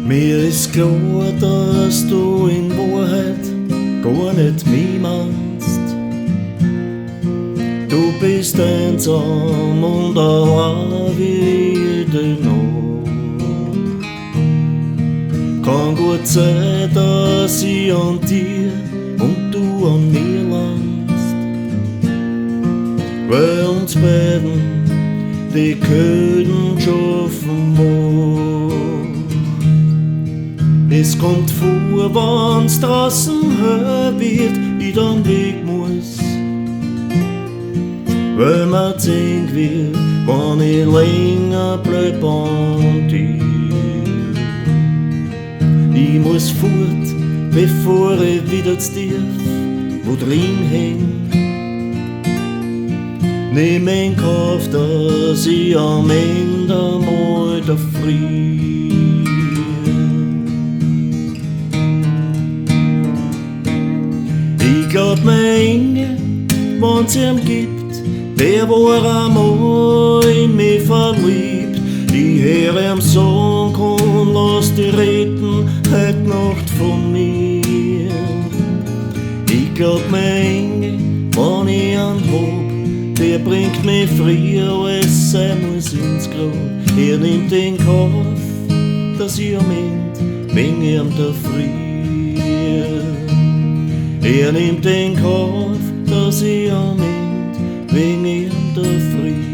Mir ist klar, dass du in Wahrheit gar nicht mich meinst. Du bist einsam und allein wie jede Nacht. Kann gut sein, dass ich an dir und du an mir langst, weil uns beiden die Köden schaffen macht. Es kommt vor, wenn's draußen hell wird, ich dann weg muss, weil mir zink wird, wenn ich länger bleib an dir. Ich muss fort, bevor ich wieder zu tief wo drin häng. Nimm in Kauf, dass ich am Ende mal da frier. Ich glaub mir Inge, wenn's ihm gibt, der war einmal in mich verliebt. Ich hör ihm sagen und lass die reden heut Nacht von mir. Ich glaub mir Inge, wenn ich einen hab, der bringt mich früher als sein muss ins Grab. Er nimmt den Kauf, dass ich am Ende wegen ihm da frier. Er nimmt den Kauf, dass ich am Ende wegen ihm da frier.